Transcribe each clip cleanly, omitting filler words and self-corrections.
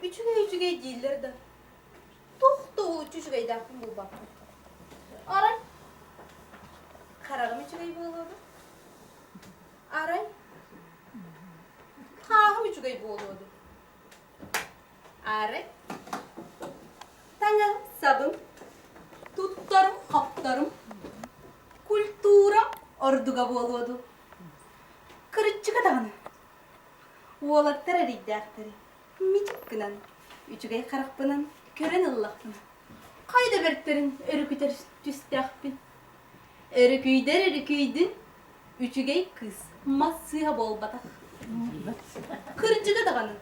Үчүгэй-үчүгэй дииллэр да, туох да уһулуччу үчүгэйдээхпин булбаппын. Арай, хараҕым үчүгэй буолуо дуо? Арай, хааһым үчүгэй буолуо дуо? Арай, таҥаһым-сабым, туттарым-хаптарым, культурам ордуга буолуо дуу? Кырдьыга даҕаны, уолаттар эрэйдээхтэри мичик гынан, үчүгэй харахпынан көрөн ыллахпына, хайда бэртэрин өрүкүтэр түстээхпин. Өрүкүйдэр өрүкүйдүн, үчүгэй кыыс мас сыыһа буолбатах. Кырдьыга даҕаны,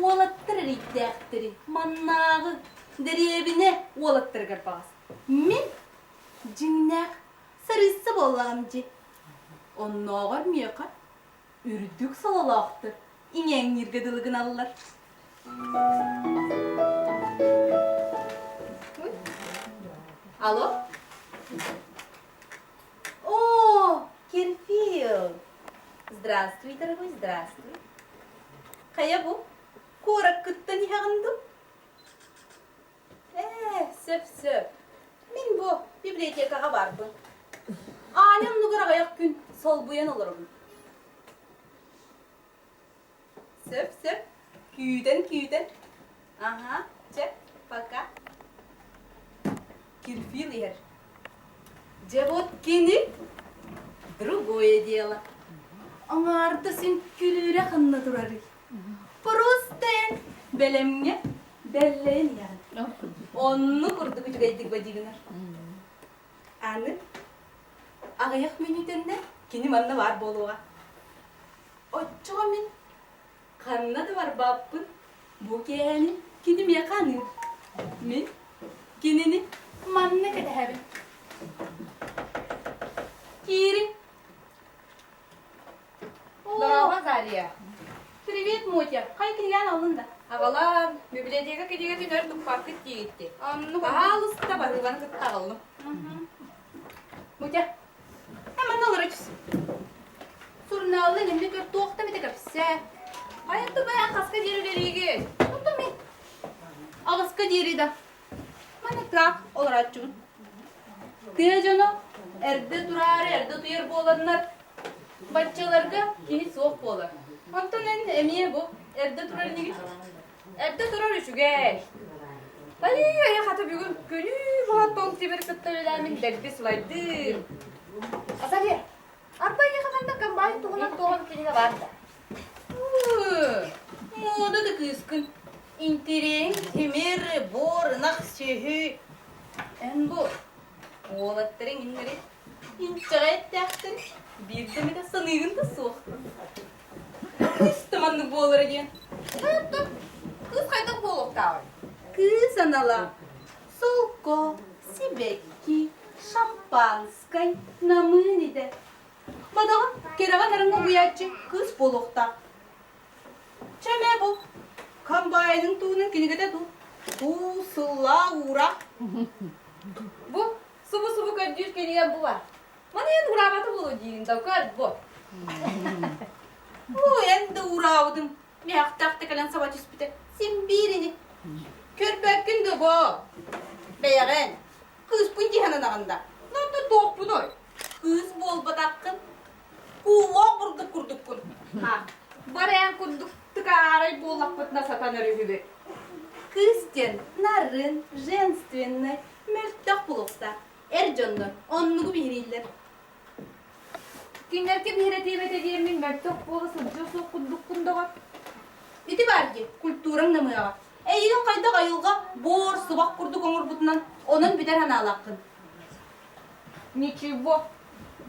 уолаттар эрэйдээхтэри маннааҕы дэриэбинэ уолаттарыгар баҕас мин дьиҥнээх сарыысса буоллаҕым дии. Оннооҕор миэхэ үрдүк сололоохтор иҥээҥнииргэ дылы гыналлар. Алло? О, Кирфил! Здравствуй, дорогой, здравствуй. Хайа бу? Куораккыттан иһэҕин дуу? Ээ, сөп-сөп. Мин бу библиотекаҕа барбын. Аня оннугар аҕыйах күн солбуйан олоробун. Сөп-сөп. Күүтэн-күүтэн. Аһа, чэ, пока. Кирфил иһэр. Дьэ вот кини другое дело. Аҥаарда син күлүүрэ ханна турарый? Просто эн бэлэмҥэ бэллэйэн иһэҕин. Оннук курдук үчүгэйдик бадьыгынар. Аны аҕыйах мүнүүтэннэ кини манна баар буолуоҕа. Оччоҕо мин ханна да барбаппын. Бу киэһэни кини миэхэ аныыр. Мин кинини манна кэтэһэбин. Киириҥ. Здорово, Азалия. Привет, Мотя. Хай кинигээн аллын да? Аҕалаан, библиотека кинигэтин өр туппаккыт диигитти. Оннук. Баһаалыста баһыыбаны кытта аҕаллым. Мотя, манна олоро түс. Сурунааллын эмне көр туохта эмитэ кэпсээ. Хайа тубайан хаска диэри үлэлиигин? Оттон мин аҕыска диэри да. Манна таах олорооччубун. Тыа дьоно эрдэ тураары эрдэ утуйар буоланнар, баччаларга киһи суох буолар. Онтон эн эмиэ бу эрдэ турар инигин? Эрдэ турар үчүгэй. Ай, хата бүгүн күнүү быһа тоҥ тимир кытта үлэлээмин дэлби сылайдым. Азалия, арба эйиэхэ ханна комбайн туһунан туоҕун кинигэ баар да? Муода да кыыскын. Интириэҥ тимир, буор, ынах сүөһү. Эн бу уолаттарыҥ иннэри инчэҕэй эттээхтэр биирдэ эмитэ саныыгын да суох. Кыыс да маннык буолара диэн. Кыыс хайдах буолуохтааҕый? Кыыс анала солко, сибэкки, шампанскай, намыын идэ. Бадаҕа кэрэҕэ нарыҥҥа угуйааччы кыыс буолуохтаах. Чэ эмээ бу, комбайнын туһунан кинигэтэ дуу? Уу, сыллаа, уура. Бу субу-субу көрдүүр кинигэ бу бар. Маны эн ураабата буолуо диигин да көр бу. Уу, эн да уураабытыҥ. Миэхтээх да кэлэн саба түспүтэ. Син биир ини. Көрбөккүн да бу. Бэйэҕин. Кыыспын дии сананаҕын да. Онто туохпунуй? Кыыс буолбатаххын. Кууллаах бурдук курдуккун. Ха, барыан курдук тыкаарай буоллахпытына сатанар үһүбүт. Кыыс диэн нарын, женственнай, мөлтөх буолуохтаах. Эр дьоннор оннугу биһирииллэр. Кинилэргэ биһирэтиэм этэ диэммин мөлтөх буола сылдьыа суох курдуккун доҕор. Ити баар дии, культураҥ намыһаҕа. Эйигин хайдах айылҕа буор субах курдук оҥорбутунан онон бүтэр санаалааххын. Ничего,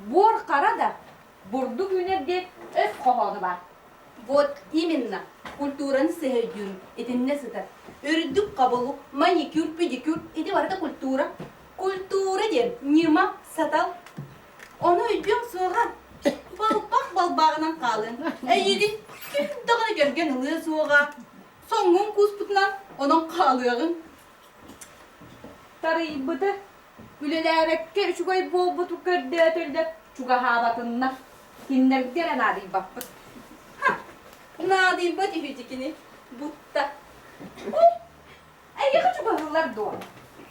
буор хара да, бурдук үүнэр диэн өс хоһооно баар. Вот именно, культураны сыһыйдыыр итиннэ сытар. Үрдүк хабылык, маникюр, педикюр ити барыта культура. Культура диэн ньыма, сатал. Ону өйдүөҥ суоҕа. Балбах балбааҕынан хаалыаҥ. Эйигин ким даҕаны кэргэн ылыа суоҕа. Соҥҥун кууспутунан онон хаалыаҕыҥ. Тарыйбыты Үлэлээбэккэ үчүгэй буолбуту көрдөөтөллөр, чугаһаабатыннар. Кинилэргэ эрэ наадыйбаппыт. Ха! Наадыйбат үһү кини. Бутта. Эйиэхэ чугаһыыллар дуо?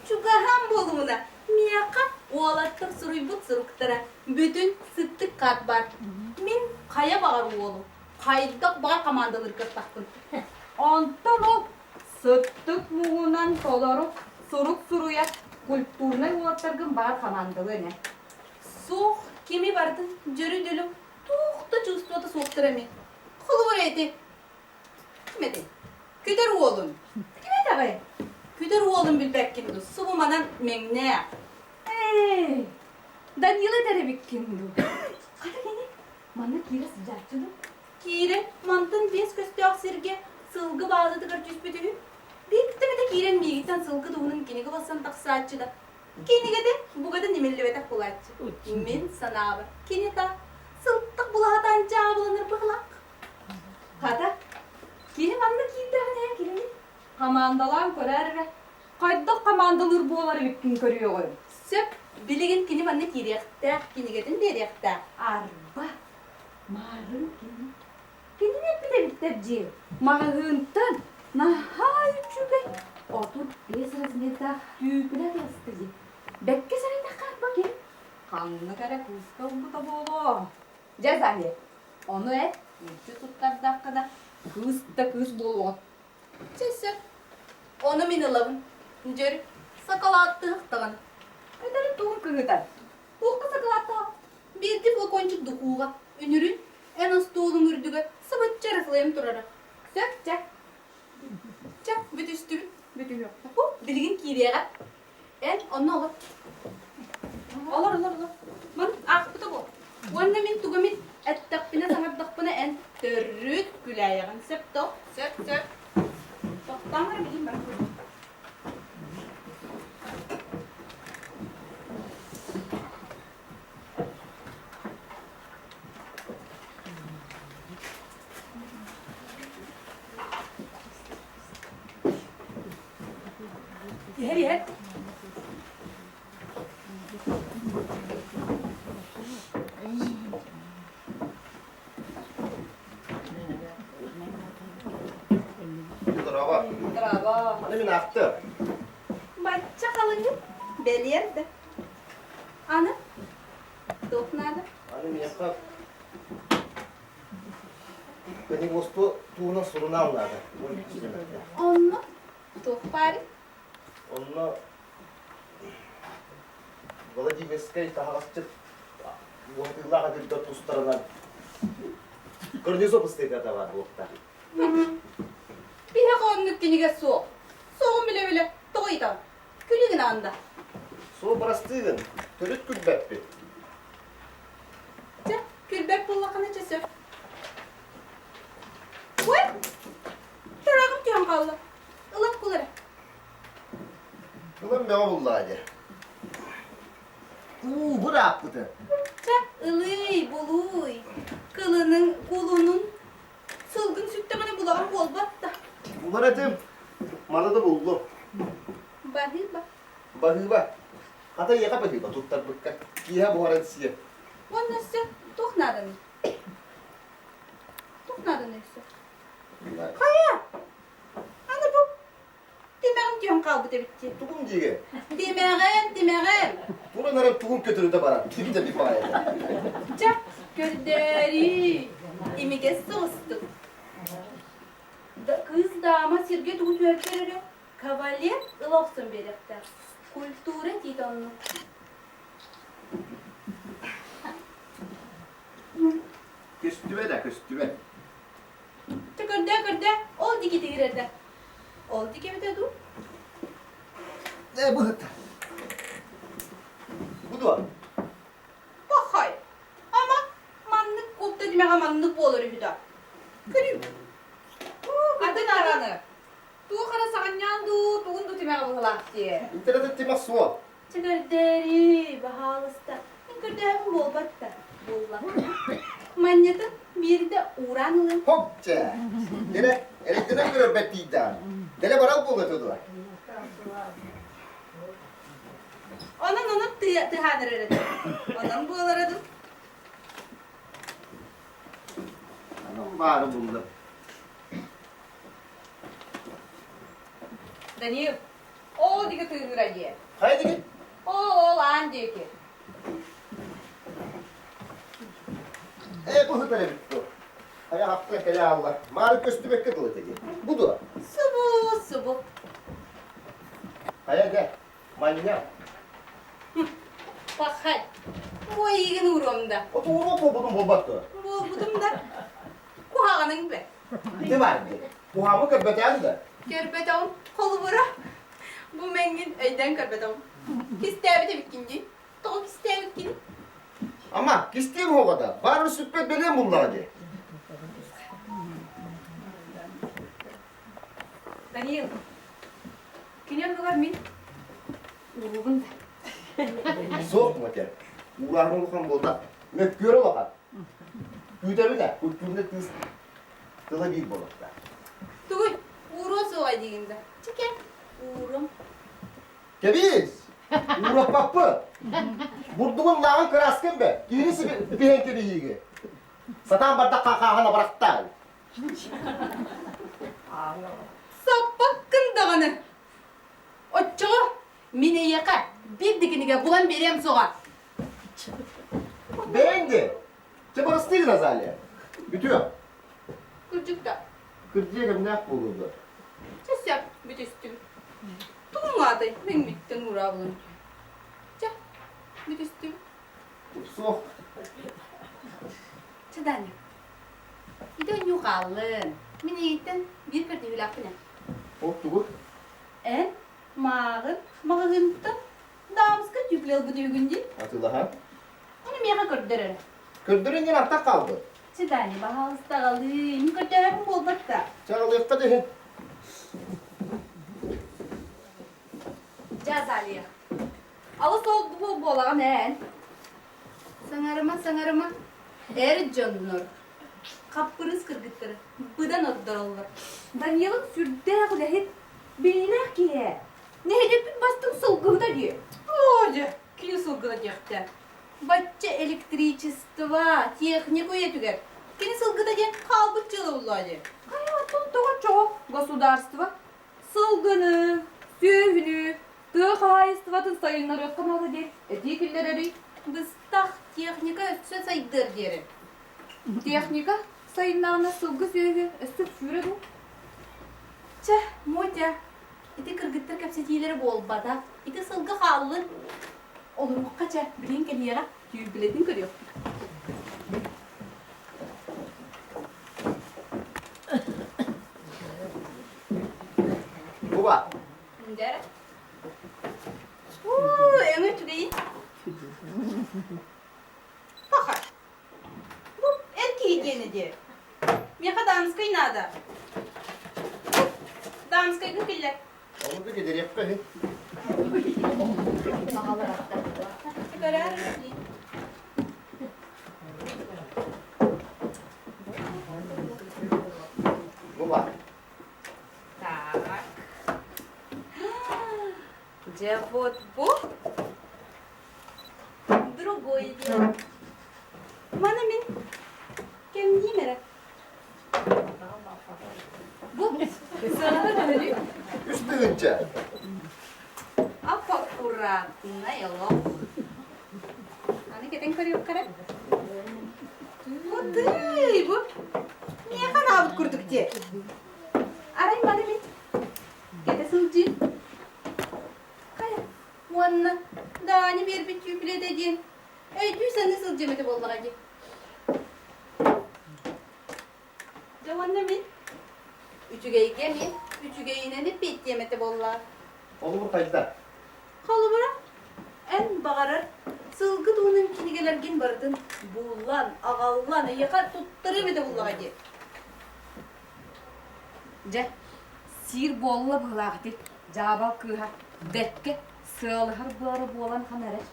Чугаһаан буолумуна, миэхэ уолаттар суруйбут суруктара бүтүн сыттык хат баар. Мин хайа баҕар уолу, хайдах баҕар хамаандалыыр кыахтаахпын. Онтон ол сыттык муҥунан толору сурук суруйар культурнай уолаттаргын баар хамаандалыан ээ. Суох, кими барытын дьөрү-дөлү туох да чувствота суохтар эми. Холобура ити Ким этэй? Күтэр уолун. Ким этэҕий? Күтэр уолун билбэккин дуу, субу манан мэҥнээх. Эй, Данила этэр эбиккин дуу. Хата кини манна киирэ сылдьааччы дуу? Киирэн, мантан биэс көстөөх сиргэ сылгы баазатыгар түспүт үһү. Биирдэ эмэтэ киирэн миигиттэн сылгы туһунан кинигэ бассан тахсааччы да, кинигэтэ бугатын имиллибэтэх буолааччы. Мин санаабар, кини та сылтах булаһатаан дьаабыланар быһылаах. Хата, кини манна киирдэҕинэ эн кинини хамаандалаан көрөөр эрэ, хайдах хамаандалыыр буолар эбиккин көрүөҕүм. Сөп, билигин кини манна киириэхтээх, кинигэтин биэриэхтээх. Арба, маарын кини. Кинини эппит эбиттэр дии. Маҕаһыынтан наһаа үчүгэй 35 размердаах түүпүлэ атыыласта дии. Бэккэ сэрэйдэххэ арба кини ханнык эрэ кыыска ылбыта буолуо. Дьэ, Заня, ону эт, мүлчү туттардаххына, кыыс да кыыс буолуоҕа. Чэ, сөп. Ону мин ылабын. Дьөр, сакалааттыахтаҕын. Этэрин тугун кыһытар? Туохха сакалааттаах? Биирдэ флакончик духууга, үнүрүн эн остуолуҥ үрдүгэр сабычча рафлэм турара. Сөп, чэ. Чэ, бүтүстүбүт. Бүтүһүөххэ. Бу, билигин киириэҕэ. Эн онно олор. Олор, олор, олор. Ман аахпыта буол. Уонна мин тугу эмит эттэхпинэ, саҥардахпына эн төрүт күлээйэҕин. Сөп то? Сөп, сөп. Тохтоон эрэ билигин баран көрүөх. Иһэр иһэр. Здорово. Здорово. Аны мин аахтым. Бачча халыҥын бэлиэр да. Аны туох наада? Аны миэхэ Пенигосту туунан сурунаал наада. Онно туох баарый? Онно Владимирскай таһаҕасчыт уһатыылаах өтүрдэр тустарынан Корнизов ыстыйдата баар буолуохтаах. Биһиэхэ оннук кинигэ суох. Суоҕун билэ-билэ тоҕо ыйытаҕын? Күлүгүн аанда. Суох бырастыыгын, төрүт күлбэппит. Чэ, күлбэт буоллаххына чэ сөп. Ой, тарааҕым түһэн хаалла. Ылан кул эрэ. Ылан бөҕө буллаа дьэ. Уу, бырааппыты. Чэ, ылый, булуй. Кылының, кулунун сылгын сүттэҕинэ булаҕын буолбат да. Булар этим. Маны да буллум. Баһыыба. Баһыыба. Хата ийэхэ баһыыба туттарбыкка. Киэһэ буһаран сиэ. Уонна өссө туох нааданый? Туох нааданый өссө? Хайа? Аны бу тимэҕим түһэн хаалбыт эбит дии. Тугум диигэ? Тимэҕим, тимэҕим. Туран эрэн тугун көтөрүтэ барар. Ким да баайа. Чэ, көрдөөрүү. Имигэс соҕустук. Кыыс даама сиргэ тугу түһэртэр эрэ кавалер ыла охсон биэриэхтээх. Культура этиитэ оннук. Көстүбэт да көстүбэт. Чэ көрдөө көрдөө, ол диэки тигирэрдэ. Ол диэки эбитэ дуу? Ээ быһыт. Бу дуо? Пахай, ама маннык куопта димэҕэ маннык буолар үһү да. Көрүм. Атын араны. Туох эрэ саҕанньаан дуу, тугун дуу тимэҕэ быһылаах дии. Интернет тимэх суох. Чэ көрдөөрүүй, баһаалыста. Мин көрдөөһүн буолбат да, буолла. Манньатын биирдэ уураан ылыам. Хоп чэ. Дэлэ, эрэйдэнэн көрөрбөт тиийдэҕин. Дэлэ барал буолуо этэ дуо? Онон онон тыаһаан эрэр этэ. Онон буолара дуу? Анам баары буллум. Данил, ол диэки тыыһыра диэ. Хайа диэки? Ол ол аан диэки. Ээ, бу сытар эбит дуо? Хайа хаптан кэлэ аалла. Маары көстүбэккэ дылы этэ дии. Бу дуо? Субу, субу. Хайа дэ, манньа. Пахай, бу эйигин ууруом да. От ууруох буолбутум буолбат дуо? Буолбутум да. Куһаҕаныҥ бэ. Ити баар дии. Куһаҕамы көрбөтөөн да? Көрбөтөҕүм. Холобура, бу мэҥҥин өйдөөн көрбөтөҕүм. Кистээбит эбиккин дии. Тоҕо кистээбиккин? Ама, кистиэм оҕо да, баарын сүппэт бэлиэм буллаҕа дии. Даниил, кини оннугар мин уруубун да. Суох, Мотя. Уурааһын улахан буолбат. Мөккүөр улахан. Күүтэбит ээ, культурный кыыс тыла биир буолуохтаах. Тугуй, ууруо суоҕа диигин да. Чэкэ, уурум. Кэбиис! Уураппаппыт! Бурдугун лааҕын кырааскын бэ, киһини биһэн кэбиһииги. Сатаан бардахха хааһын абырахтаан. Саппаккын даҕаны! Оччоҕо мин эйиэхэ биир да кинигэ булан биэриэм суоҕа. Бэйэҥ де, чэ барыстыы Розалия. Бүтүө. Кырдьык да. Кырдьыга кэмнээх буолуо дуо? Чэ сөп, бүтүстүм. Тугуҥ атай, мэҥмиттэн уураабылын. Чэ, бүтүстүм. Суох. Чэ, Даня, ити онньуу хааллын. Мин эйигиттэн биир көрдөһүүлээхпин ээ. Ол тугу? Эн мааҕын маҕаһыынтан даамыска түүплэ ылбыт үһүгүн дии. Атыылаһан. Ону миэхэ көрдөр эрэ. Көрдөрөн диэн артах хаалбыт. Чэ, Даня, баһаалыста аҕалыы. Мин көрдөһөрүм буолбат да. Чэ, аҕалыахха да иһин. Дьэ, Азалия, алыс ол буолаҕын эн. Саҥарыма, саҥарыма. Эр дьоннор, хаппырыыс кыргыттары быдан ордороллор. Даниэлыҥ сүрдээх үлэһит, билиилээх киһи ээ. Нэһилиэкпит бастыҥ сылгыһыта дии. Оо дьэ, кини сылгыта диэхтэ. Бачча электричество, техника үйэтигэр кини сылгыта диэн хаалбыт дьыала буоллаҕа дии. Хайа, оттон тоҕо чоҕо государство сылгыны, сүөһүнү, тыа хаһаайыстыбатын сайыннарыахха наада диэн этии киллэрэрий? Быстах техника өссө сайдыар диэри. Техника сайыннаҕына сылгы сүөһү өссө сүүрэ дуу? Чэ, Мотя, ити кыргыттар кэпсэтиилэрэ буолбата. Ити сылгы хааллын. Олоруохха чэ, билигин кэлиэҕэ, түүрбүлэтин көрүөхпүт. Буба. Дьэ. Уу, өҥө үчүгэйин. Паха. Бу эр киһи диэнэ диэ. Миэхэ дамскай наада. Дамскайгын киллэр. Ону да кэдэриэххэ үһү. Көрөөр. Буба. Так. Дьэ вот бу Другое дело. Маны мин кэмниим эрэ. Бу сыаната төһөнүй? 3000. Ап-аккуратнай олох. Аны кэтэн көрүөххэ эрэ. Кутый бу. Миэхэ анаабыт курдук дии. Арай маны мин кэтэ сылдьыым. Хайа, уонна Даани биэрбит түүпүлэтэ диэн өйдүү-саныы сылдьыам этэ буоллаҕа дии. Дьэ уонна мин үчүгэйгэ мин үчүгэйинэн эппиэттиэм этэ буоллаҕа. Холобур хайда? Холобура, эн баҕарар сылгы туһунан кинигэлэргин барытын булан, аҕаллан, эйиэхэ туттарыам этэ буоллаҕа дии. Дьэ, сиир буолла быһыылаах ити дьаабал кыыһа бэркэ сыалыһар быара буолан хан эрэр.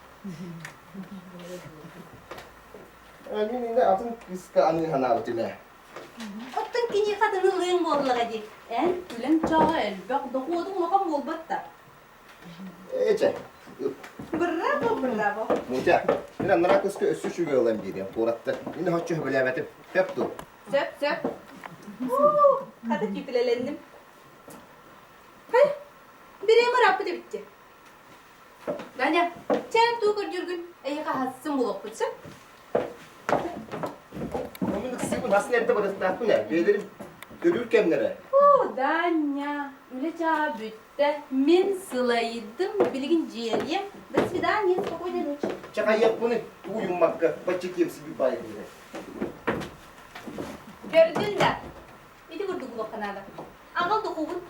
Мин иннэ атын кыыска аныы санаабытым ээ. Оттон киниэхэ атын ылыаҥ буоллаҕа дии. Эн үлэҥ чааҕа элбэх, дохуотуҥ улахан буолбат да. Эчэ. Браво, браво. Мутя, мин анараа кыыска өссө үчүгэй ылан биэриэм куораттан. Мин оччо сөбүлээбэтим. Сөп дуу? Сөп, сөп. Уу, хата түүпүлэлэнним. Хай. эбит дии. Даня, чээн туу көрдүүргүн эйиэхэ аһассым булуохпут сөп? Мин ыксыыбын асын эрдэ барыахтаахпын ээ. Бэйэлэрим төрүүр кэмнэрэ. Оо, Даня, үлэ чааһа бүттэ. Мин сылайдым, билигин дьиэлиэм. До свидания, спокойной ночи. Чахайыахпыный, тууйуммакка, бачча киэпсийбит баайы киһи. Көрдүн да, ити курдук булуохха наада. Аҕал духуубун.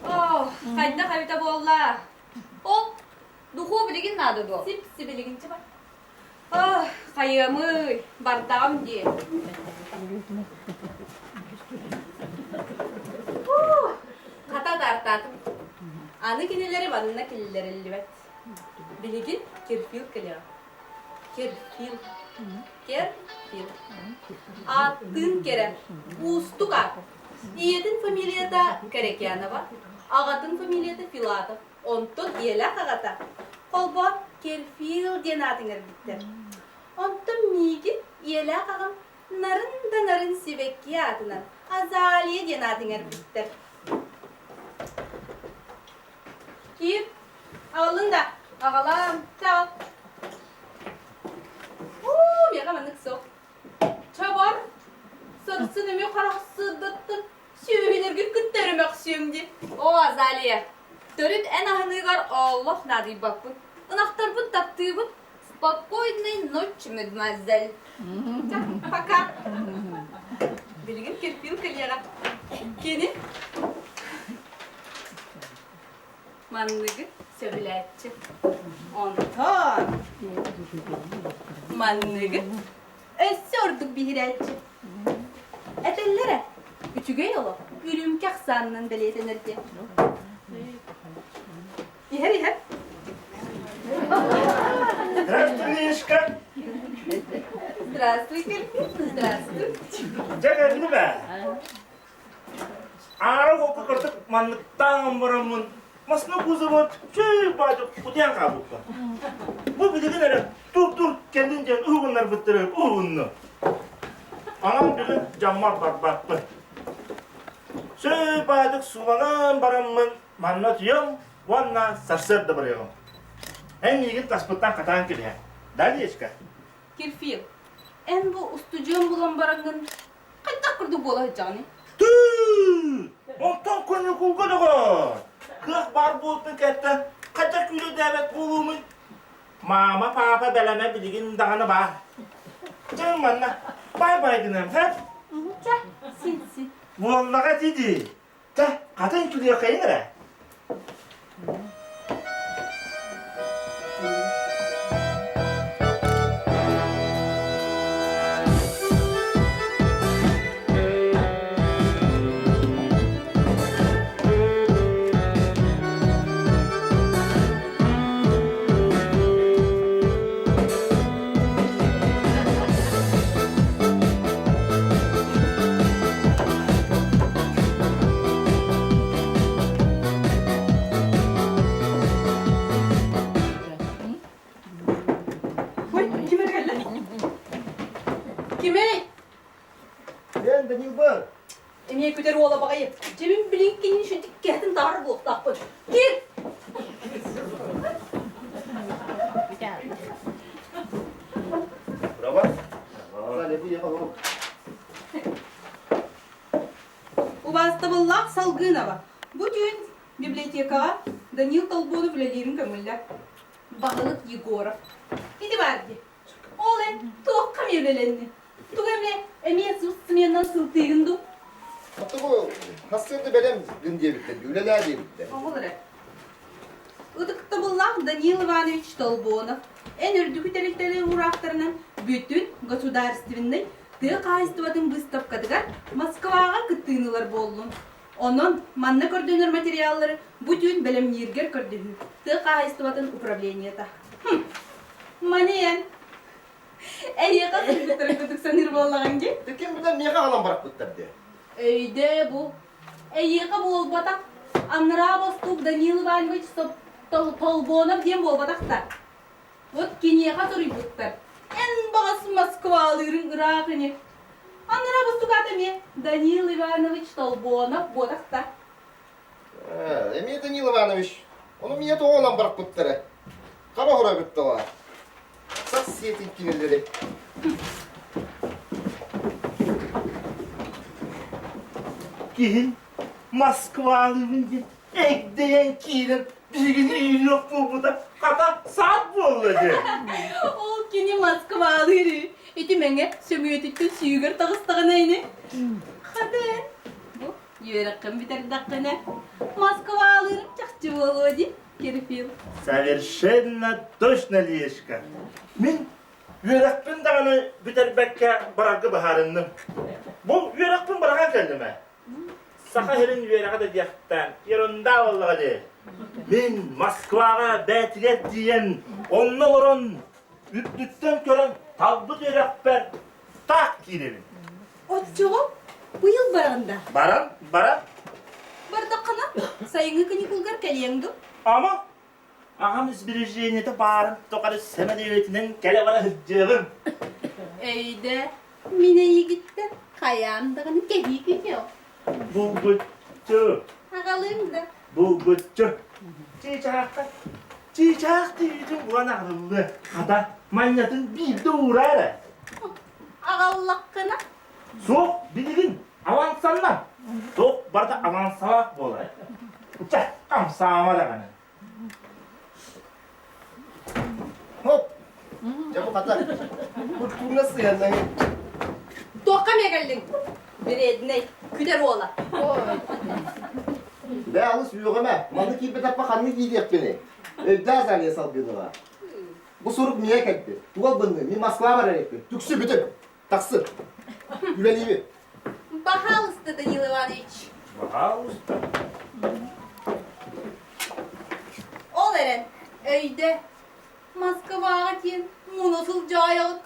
Оо, хайдах эбитэ буолла? Ол духуу билигин наада дуо? Сип-сибилигин чыба. Ах, хайыамый, бардаҕым дии. Хата таартаатым. Аны кинилэри манна киллэриллибэт. Билигин Кирфил кэлиэҕэ. Кирфил. Керфил. Ааттыын кэрэ. Уустук аат. Ийэтин фамилията Кэрекянова, аҕатын фамилията Филатов. Онтон ийэлээх аҕата холбоон Керфил диэн аатын эрбиттэр. Онтон миигин ийэлээх аҕам нарын да нарын сибэкки аатынан Азалия диэн аатын эрбиттэр. Киир, аҕаллын да? Аҕалаам. Чао. Уу, миэхэ маннык суох. Чабар, сарсын эмиэ харахсыдаттан сүөһүлэргин кытта эрэ мөхсүөм дии. Оо, Азалия, төрүт эн аһыныыгар олох наадыйбаппын. Ынахтарбын таптыыбын. Спокойной ночи, мадемуазель. Ча, пока. Билигин кирпил кэлиэҕэ. Кини манныгы сөбүлээччи. Онтон манныгы өссө ордук биһирээччи. Этэллэрэ, үчүгэй олох үрүҥкэ ахсаанынан бэлиэтэнэр диэн. Иһэр иһэр. Здравствуй, Мишка. Здравствуй, Здравствуй. Дьэ кэллим ээ. Аара уокка кырдык манныктаан бараммын масна кузовот чүй баадык утуйан хаалбыппын. Бу билигин эрэ тур-тур кэллин диэн уһугуннарбыттары уһугунну. Анан бүгүн дьаммар барбаппын. Сүй баадык сууланан бараммын манна утуйам уонна сарсыарда барыаҕым. Эн миигин таспыттан хатаан кэбиһэ. Да, Лиечка? Кирфил, эн бу устудьуон булан бараҥҥын Хайдах курдук буола сылдьаҕыный? Тыы! Онтон каникулга доҕор! Кыах баар буолтун кэттэ хайдах күүлэйдээбэт буолуумуй? Маама, паапа бэлэмэ билигин даҕаны баар. Дьэ манна бай-бай гыныам, һэ? Чэ, син син. Буоллаҕа дии. Чэ, хатын күлүөххэйин эрэ. Ой, ким кэллэ? Кимий? Мен Данилбар. Эмиэ күтэр уола баҕайы. Дьэбин билин кинини шүнтик кэһэтин таһар буолуохтаахпын. Кир! Браво. Убаастабыллаах Салгынова, бу түүн библиотекаҕа Данил Толбонов үлэлиирин көҥүллэр. Баһылык Егоров. Ити баар дии. Ол эн туохха эмиэ үлэлэнни? Тугу эмиэ эмиэ сменнан сылтыыгын дуу? Оттогу хассыырды бэлэм гын диэбиттэр, үлэлээ диэбиттэр. Оҕол эрэ. Ытыктабыллаах Данил Иванович Толбонов, эн үрдүкү тэрилтэлэр уураахтарынан бүтүн государственнай тыа хаһаайыстыбатын быыстапкатыгар Москваҕа кыттыыны ылар буоллун. Онон манна көрдөнөр материаллары бу түүн бэлэмнииргэр көрдөһүү. Тыа хаһаайыстыбатын управлениета. Хм. Маны эн эйиэхэ сылдьыттарын кытык саныыр буоллаҕыҥ дии. Ким билэр миэхэ аҕалан бараппыттар дии. Өйдөө бу. Эйиэхэ буолбатах. Анараа бостуук Данил Иванович Толбонов диэн буолбатах да. Вот киниэхэ суруйбуттар. Эн баҕас Москвалыырыҥ ыраах ини. Анараа бостуук аата эмиэ Данил Иванович Толбонов буотах да. Эмиэ Данил Иванович. Ону миэ тоҕо барахпыттара. Хара оһоро эбит Сах сиэтин кинилэри. Киһин Москвалыыбын диэн эгдэйэн киирэн биһигини үүрүөх буолбута хата саат буолла дии. Ол кини Москвалыыр ити мэҥэ сөмүөтүттэн сүүгэр таҕыстаҕына ини. Хата эн бу үөрэххин бүтэрдэххинэ Москвалыырым чахчы буолуо дии, Кирфил. Совершенно точно, Лешка. Мин үөрэхпин даҕаны бүтэрбэккэ барарга быһаарынным. Бу үөрэхпин быраҕан кэллим ээ. Саха сирин үөрэҕэ да диэхтээн, ерунда буоллаҕа дии. Мин Москваҕа бээтигэр тиийэн, онно олорон, үрдүттэн көрөн талбыт үөрэхпэр таах киирэбин. Оччоҕо быйыл бараҕын да? Баран, баран. Бардаххына, сайыҥҥы каникулгар кэлиэҥ дуо? Ама, аҕам сбережениета баарын тухары сэмэлиэтинэн кэлэ-бара сылдьыаҕым. Өйдөө, мин эйигиттэн хайаан даҕаны кэһии күүтүөҕүм. Булгуччу. Аҕалыым да. Булгуччу. Чыычаахха, чыычаах түүтүн булан аҕалыллыа. Хата, манньатын биирдэ уураа эрэ. Аҕаллаххына? Суох, билигин авансанна. Туох барыта авансалаах буолар. Чэ, хамсаама даҕаны. Хоп! Дьэ бу хата культурно сыһыаннаһыы. Туохха эмиэ кэллиҥ? Бириэдинэй, күтэр уола. Бээ алыс үөҕэмэ, манна киирбэтэхпэ ханнык киириэхпиний? Өйдөө Азалия Салгынова. Бу сурук миэ кэлбит. Тугал бынны, мин Москва барар эппин. Түксү бүтүн. Тахсы. Үлэлиибит. Пожалуйста, Данил Иванович. Пожалуйста. Ол эрэн, өйдө, Москваҕа диэн муна сылдьаайаҕыт.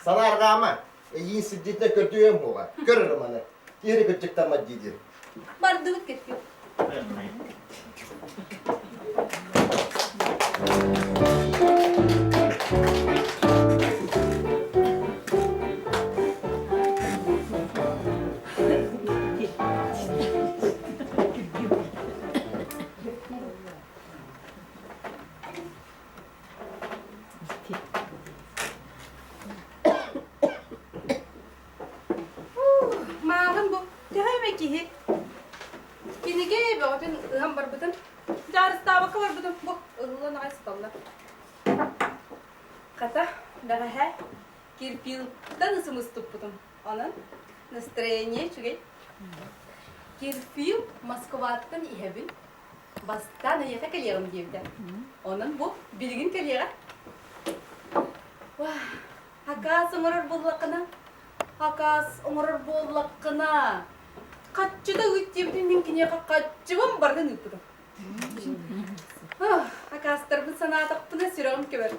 Санаарҕаама, эйиин сирдьитинэ көрдүөм буола. Көр романы. Киһи кырдьыктаммат дии Бардыбыт кэппиэт. Мааҕын бу төһө эмэ киһи кинигэ бөҕөтүн ыһан барбытын, дьаарыстаабакка барбытын бу ыһыллан аҕай сыталлар. Хата, бэҕэһээ кирпилтан ысымыс туппутум. Онон настроение үчүгэй. Кирпил Москваттан иһэбин, бастаан эйиэхэ кэлиэҕим диэбитэ. Онон бу билигин кэлиэҕэ. Акаас оҥорор буоллаххына, акаас оҥорор буоллаххына, хаччыта ыыт диэбитин мин киниэхэ хаччыбын барытын ыыппытым. Акаастарбын санаатахпына сүрэҕим көбөр.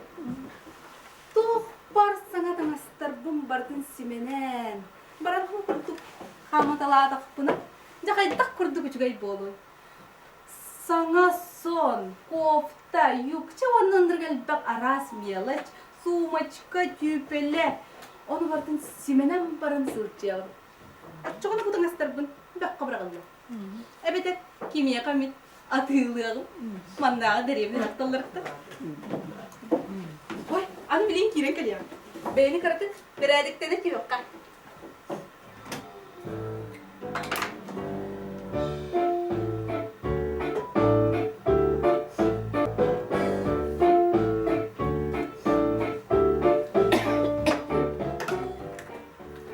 Туох бар саҥа таҥастарбын барытын симэнэн, барарым курдук хаамыталаатахпына, дьэ хайдах курдук үчүгэй буолуой. Саҥа сон, кофта, юбка уонна ынырык элбэх араас мелочь, сумочка, түүпэлэ. Ону барытын симэнэн баран сылдьыаҕым. Оччоҕуна бу таҥастарбын бөххө быраҕыллар. Эбэтэр кимиэхэ эмит атыылыаҕым. Маннааҕы дэриэбинэ дьахталларыттан. Ой, аны билигин киирэн кэлиэҕим. Бэйэни кыратык бэрээдэктэнэ түһүөххэ.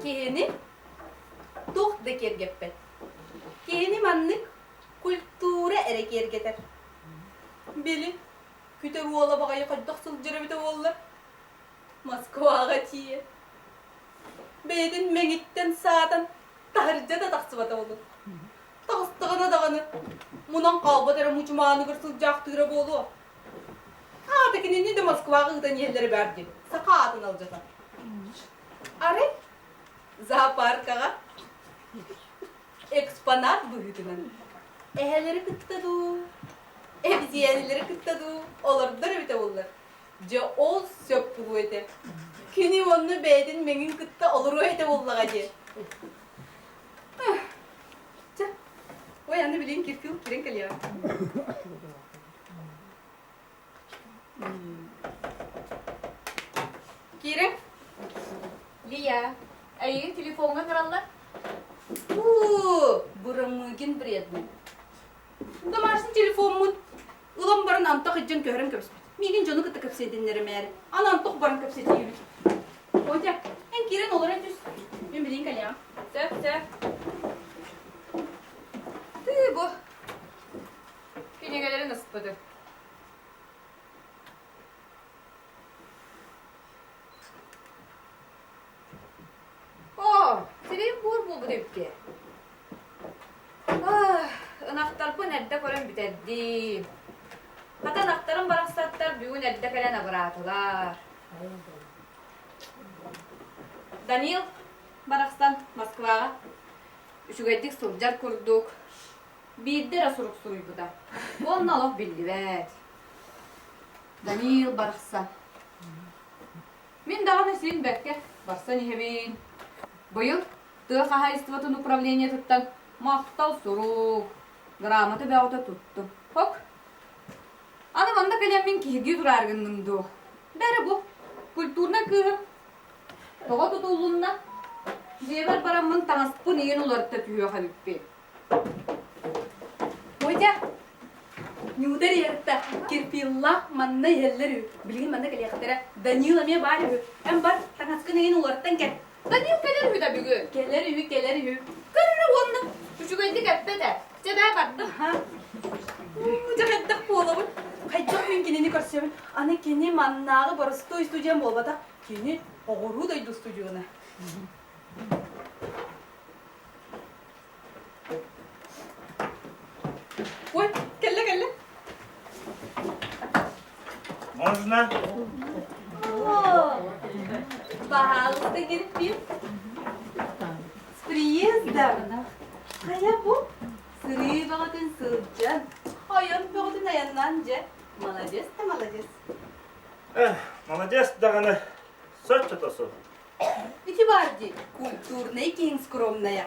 Киһини туох да киэргэппэт. Киһини маннык культура эрэ киэргэтэр. Били, күтэр уола баҕайы хайдах сылдьар эбитэ буолла? Москваҕа тиийэн, бэйэтин мэҥиттэн саатан таһырдьа да тахсыбата буолуо. Таҕыстаҕына даҕаны мунан хаалбат эрэ мучумааныгар сылдьаахтыыра буолуо. Аата кинини да Москваҕа ыытан иһэллэрэ баар дии, саха аатын алдьатан. Арай зоопаркаҕа экспонат быһыытынан эһэлэри кытта дуу, эбизиэнэлэри кытта дуу олордор эбитэ буоллар. Дьэ ол сөп буолуо этэ. Кини онно бэйэтин мэҥин кытта олоруо этэ буоллаҕа дии. Чэ, ой аны билигин кирпил киирэн кэлиэҕэ. Один вредный. Домашний телефоммун ылан баран антах илдьэн көһөрөн кэбиспит. Миигин дьону кытта кэпсэтиннэримээри. Аны антох баран кэпсэтиибит. Котя, эн киирэн олорон түс. Мин билигин кэлиэҕим. Сөп, сөп. Тыы бу. Кинигэлэрин ыспыты. Оо, сирэйим буор буолбут эбит Ах, ынахтарбын эрдэ көрөн бүтэрдим. Хата ынахтарым барахсаттар бүгүн эрдэ кэлэн абыраатылар. Данил барахсан Москваҕа үчүгэйдик сылдьар курдук биирдэ эрэ сурук суруйбута. Уонна олох биллибэт. Данил барахсан. Мин даҕаны син бэркэ барсан иһэбин. Быйыл тыа хаһаайыстыбатын управлениетыттан махтал сурук, грамота бөҕөтө туттум. Ок. Аны манна кэлэммин киһиргии тураары гынным дуо? Бэрэ бу, культурнай кыыһым. Тоҕо тутуллунна? Дьиэбэр бараммын таҥаспын иин уларыта түһүөх эбиппин. Мотя, Нюта Риетта, Кирпиллаах манна иһэллэр үһү. Билигин манна кэлиэхтэрэ. Данил эмиэ баар үһү. Эн бар, таҥаскын иин уларыттан кэл. Данил кэлэр үһү да бүгүн. Кэлэр үһү, кэлэр үһү. Көрөрө уонна үчүгэйдик эппэт ээ. Чэ бээ бардым. Аха. Дьэ хайдах буолабын? Хайдах мин кинини көрсөбүн? Аны кини маннааҕы боростуой студент буолбатах. Кини оҕуруу дойду студиона. Ой, кэллэ кэллэ. Можно? О, пожалуйста, Кирпин. С приездом. Хайа бу? Сырыы бөҕөтүн сылдьан, ойон бөҕөтүн айаннаан дьэ. Молодец да молодец. Эх, молодец даҕаны. Соччото суох. Ити баар дии, культурнай киһиҥ скромная.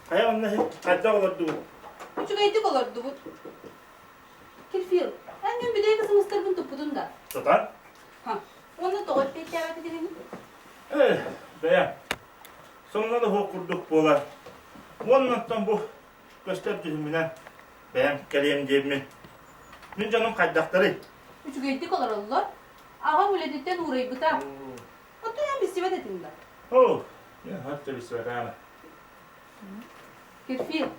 Хайа онно хайдах олордубут? Үчүгэйдик олордубут. Кирфил, эн мин билиэ кысымыстарбын туппутун да. Тутан? Ха, уонна тоҕо эппиэттээбэт этигиний? Эх, бэйэ, сонно да суох курдук буолар. Уоннаттан бу көстөр дьүһүммүнэн бэйэм кэлиэм диэммин. Мин дьонум хайдахтарый? Үчүгэйдик олороллор. Аҕам үлэтиттэн уурайбыта. Оттон эн билсибэт этиҥ да? Оо, хат да билсибэтэҕим. Кирфил,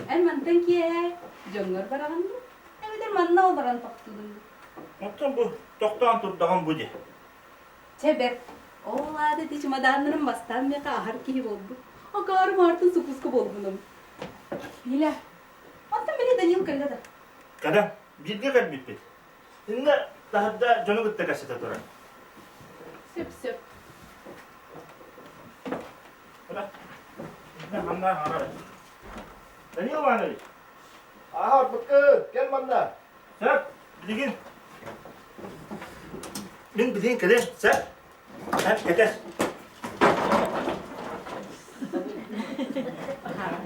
эн мантан киэһэ дьоҥҥор бараҕын дуу? Эбэтэр манна олорон тохтуубун дуу? Оттон бу тохтоон турдаҕым бу дии. Чэ бэрт. Ол аата ити чемоданнарым бастаан миэхэ аһар киһи буолбут. Акаарым аартын сукуска буолбунум. Миля, оттон били Данил кэллэ да? Кэлэн, бииргэ кэлбиппит. Иннэ таһырдьа дьону кытта кэпсэтэ турар. Сөп-сөп. Иннэ ханна аҥарар. Данил Иванович. Ааһар быккы, кэл манна. Сөп, билигин. Мин билигин кэлиэм, сөп. Сөп, кэтэс.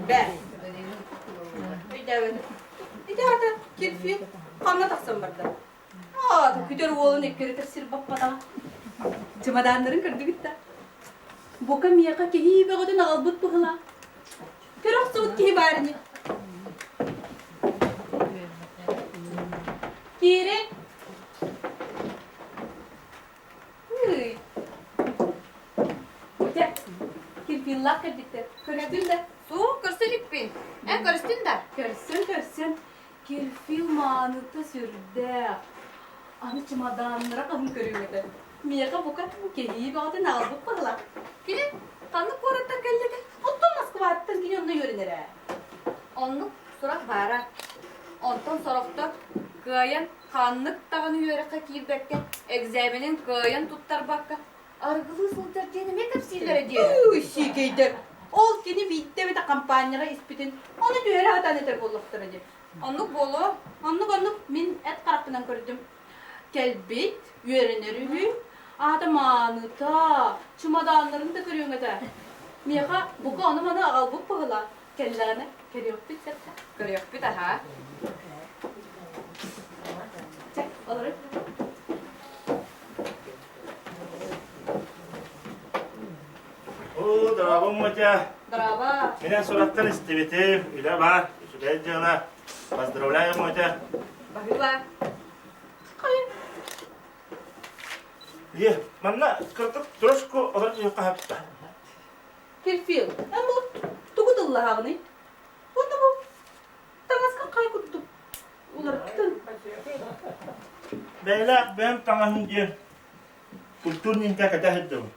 Бэр. Өйдөөбөтүм. Ити аата кирфил ханна тахсан барда? Аата күтэр уолун эккирэтэр сир баппатаҕа. Чемоданнарын көрдүгүт да? Бука миэхэ киһи бөҕөтүн аҕалбыт быһылаах. Көрө охсубут киһи баар ини. Киирин. Ый. Дьэ, кирпиллаах кэлбиттэр. Көрөбүн да? Суох, көрсө иликпин. Эн көрүстүн да? Көрсөн, көрсөн. Кирфил мааныта сүрдээх. Аны чемоданнара хаһан көрүөм этэ. Миэхэ бука кэһии бөҕөтүн аҕалбыт баһылаах. Кини ханнык куораттан кэллэ Оттон Москваттан кини онно үөрэнэр ээ. Оннук сурах баара. Онтон сорохтор кыайан ханнык даҕаны үөрэххэ киирбэккэ, экзаменин кыайан туттарбакка, арыгылыы сылдьар диэн эмиэ кэпсииллэрэ диэн. Ыы, сиикэйдэр! Ол кини биирдэ эмэтэ компанияҕа испитин, ону түһэрэ сатаан этэр буоллахтара дии. Оннук буолуо. Оннук-оннук мин эт харахпынан көрдүм. Кэлбит, үөрэнэр үһү, аата мааныта, чымадааннарын да көрүөҥ этэ. Миэхэ бука ону-маны аҕалбыт быһыылаах. Кэллэҕинэ көрүөхпүт сөп Көрүөхпүт аһаа. Чэ, олорун. О, дорогой Мотя. Дорообо. Мин сурахтан истибитим, үлэ баар, үчүгэй дьыала. Поздравляю, Мотя. Баһыыба. Ийэ, манна кырдык трошку олорон түһүөххэ хапта. Кирфил, эн бу тугу тыллаһаҕыный? Уонна бу таҥаска хай курдук уларыттын. Бэйэлээх бэйэм таҥаһым диэн культурненько кэтэ сылдьабын.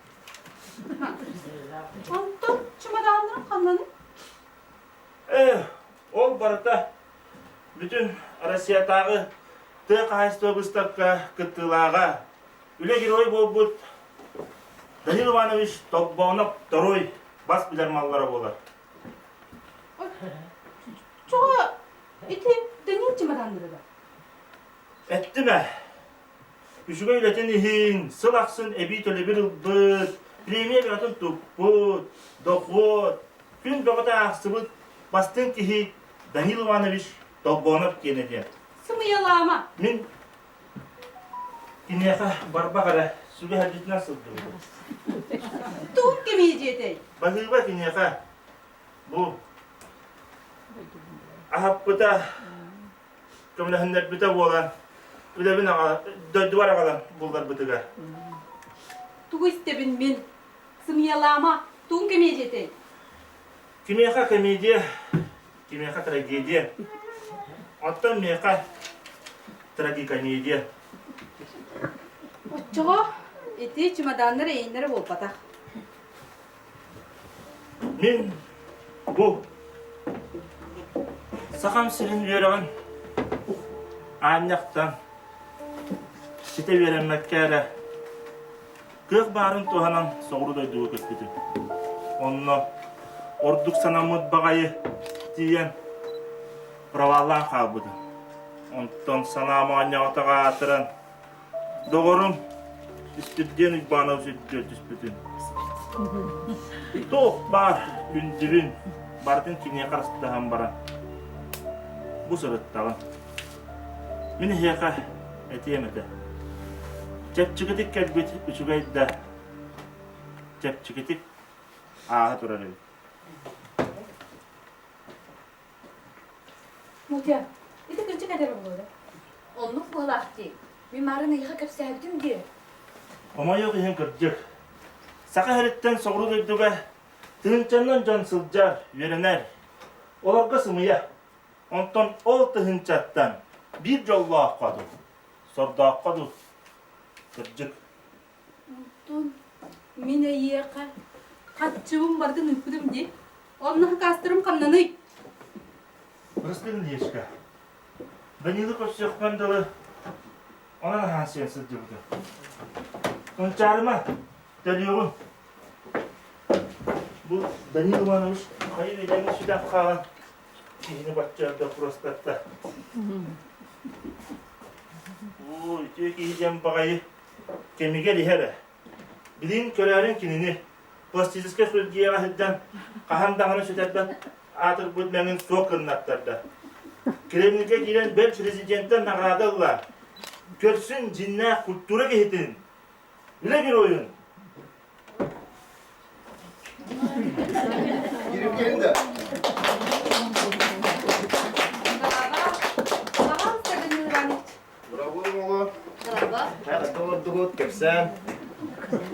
Онтон чымадааннарым ханнаный? Э, ол барыта бүтүн Россиятааҕы тыа хаһаайыстыба быыстапка кыттыылааҕа, үлэ герой буолбут Данил Иванович Толбоонов Второй бас билэр маллара буолар. Чоҕо ити Данил чымадааннары да? Эттим ээ. Үчүгэй үлэтин иһин сыл ахсын эбии төлөбүр ылбыт, премия бөҕөтүн туппут, дохуот, күн бөҕөтө аахсыбыт бастыҥ киһи Данил Иванович Толбонов диэн этэ. Сымыйалаама. Мин киниэхэ барбах эрэ сүгэһэрдьитинэн сылдьыбытым. Тугун кэмиэдьиэтэй? Баһыыба киниэхэ бу аһаппыта көмөлөһүннэрбитэ буолан үлэбин аҕа дойдубар аҕалан булларбытыгар. Тугу истэбин мин? Сымыйалаама, тугун кэмиэдьиэтэй? Кимиэхэ комедия, кимиэхэ трагедия. Оттон миэхэ трагикомедия. Оччоҕо ити чемоданнар эйиннэрэ буолбатах. Мин бу Сахам сирин үөрэҕин аанньахтан ситэ үөрэммэккэ эрэ кыах баарын туһанан соҕуруу дойдуга көппүтүм. Онно ордук санаммыт баҕайы тиийэн проваллаан хаалбытым. Онтон санаам оонньоотоҕо аатыран Доҕорум, Испирдиэн Уйбаанабыс үрдүгэр түспүтүн. Туох баар күндүбүн барытын киниэхэ харыстаһан баран бу сырыттаҕым. Мин эһиэхэ этиэм этэ. Чэпчэкитик кэлбит үчүгэй да чэпчэкитик ааһа турар эбит. Мутя, ити кырдьык этэр буолуо да? Оннук быһылаах дии. Мин марын эйиэхэ кэпсээбитим дии. Хомойуох иһин кырдьык. Саха сириттэн соҕуруу дойдуга тыһыынчаннан дьон сылдьар, үөрэнэр. Олорго сымыйа. Онтон ол тыһыынчаттан биир дьоллооххо дуу, сордооххо дуу кырдьык. Онтон мин эйиэхэ хаччыбын барытын ыыппытым дии. Онно хакаастарым ханнаный? Рыскын Ильичка, Данилы көрсүөхпүн дылы онон аһаан сиэн сылдьыбытым. Мунчаарыма, төлүөҕүм. Бу Данил Иванович хайы үйэлэҥи сүтэн хаалан киһини бачча доппуруостатта. Оо, үтүө киһи диэн баҕайы кэмигэр иһэр ээ. Билигин көрөөрүн кинини пластическай хирургияҕа сылдьан хаһан даҕаны сүтэрбэт аатырбыт мэҥин суох гыннаттарда. Кремльгэ киирэн бэл президенттэн наҕараада ылла. Көрсүн дьиннээх культура киһитин, үлэ геройун. Кирип кэлин да. Пожалуйста, Данил Иванович. Браво, оҕолор. Браво. Олордугут, кэпсээн.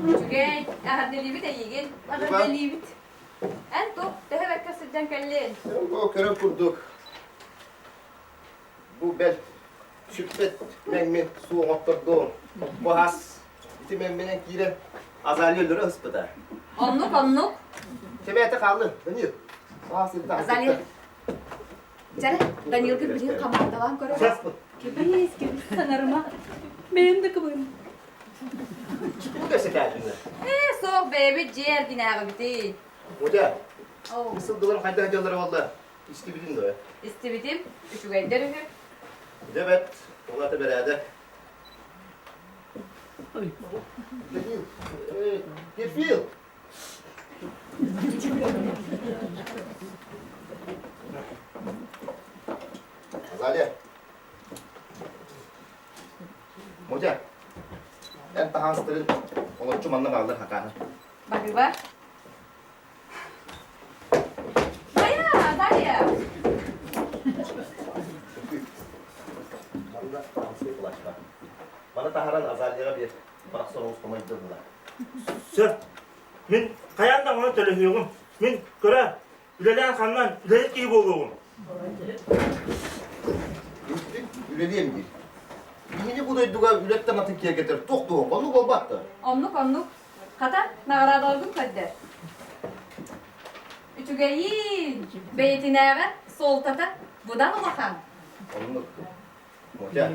Үчүгэй, эҕэрдэлиибит эйигин. Эҕэрдэлиибит. Эн туох төһө бэркэ сылдьан кэллин? Бу көрөр курдук. Бу бэл сүппэт мэҥмин суох оттордуом. Бу ас ити мэҥминэн киирэн Азалия өлөрө ыспыта. Оннук, оннук. Чэбээтэ хааллын, Данил. Азалия, Дьэ, Данилга билигин хамаандалаан көрөр. Кэбис, кэбис, саҥарыма. Бэйэм да кыбын. Тугу кэпсэтээдиҥ? Ээ, суох, бэйэбит дьиэ эргинээҕибитий. Мутя, сылгыларым хайдах дьаллара буолла? Истибитин дуо? Истибитим, үчүгэйдэр үһү. Дьэ бэт, ол ата бэрээдэк. Данил, Перфил! Азалия. Мутя, эн таһаастырын олоччу манна бааллар хакааны. Баһыыба. таһааран Азалияҕа биэр. Барахсан олус хомойдо була. Сөп. Мин хайаан да ону төлөһүөҕүм. Мин көрө, үлэлээн-хамнаан үлэһит киһи буолуоҕум. Институт үлэлиэм диир. Биһини бу дойдуга үлэттэн атын киэргэтэр туох туох, оннук буолбат да. Оннук, оннук. Хата, наҕараадаларгын көрдөр. Үчүгэйиин! Бэйэтинээҕэр суолтата быдан улахан. Оннук. Мотя,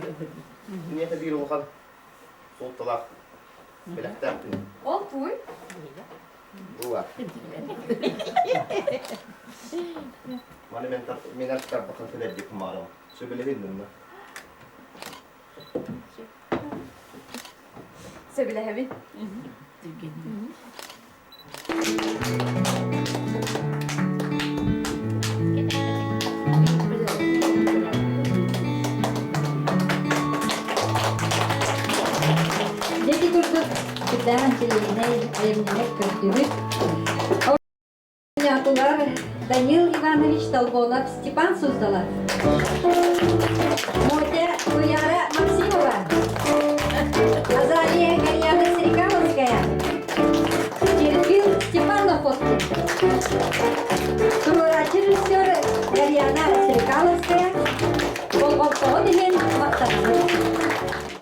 киниэхэ биир улахан суолталаах бэлэхтээхпин. Ол туй? Була. Маны мен мен тарбахан кэлэрдик кумаарым. Сөбүлэһин нынна. Сөбүлэһэбин. Дьэ курдук сүрдээх интеллигентнэй айымньылар көрдүбүт. Оонньоотулар Данил Иванович Толбонов, Степан Суздалов, Мотя Туяра Максимова, Азалия Галияна Серикаловская, Кирилл Степанов Туруорааччы режиссер Галияна Серикаловская, болҕомтоҕун иһин.